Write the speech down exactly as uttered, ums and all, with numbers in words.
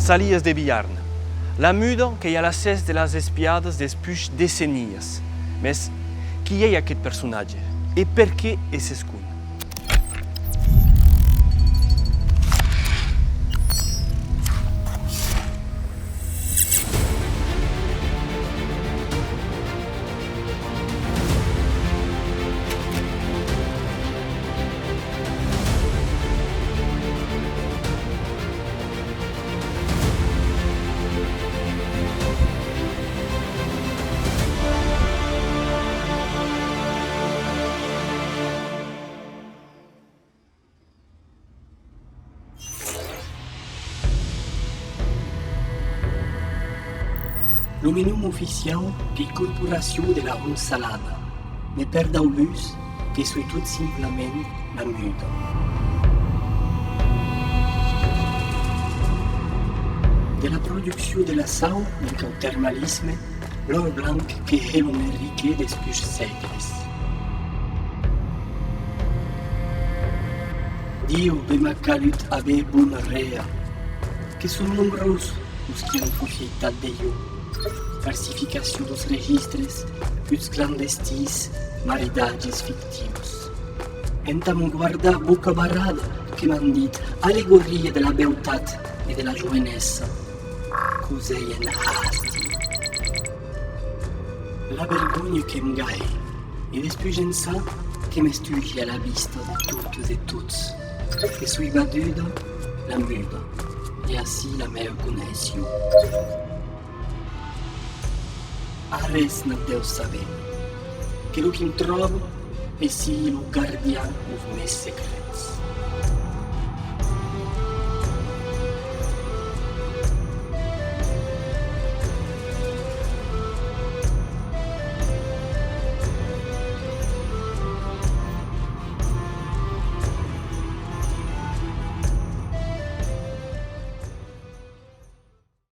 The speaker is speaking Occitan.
Salias de Biarn. La Muda qu'ei a l'acès de las espiadas despuish decennias. Mes, qui ei aqueth personatge? E perqué e s'escon? Lo menum oficiau qu'ei Corporacion de la Hont Salada, me per d'aubús que soi tot simplament la Muda. De la produccion de la sau, dins au termalisme, l'òr blanc que hè lo merique despuish sègles. Diu, be m'a calut aver bona rèa, que son nombrós los qui an profieitat de jo. Falsificacion deus registres, buts clandestins, maridatges fictius. Entà m'o guardar boca barrada, que m'an dit, allegoria de la beutat e de la joenessa. Cosei en hasti. La vergonha que'm gahe, e despuish ençà que m'estugi a la vista de totes e tots, que soi baduda la Muda, e ací la mea connexion. Arrés ne'n deu saber, que lo qui'm tròba e sii lo gardian deus mès secrets.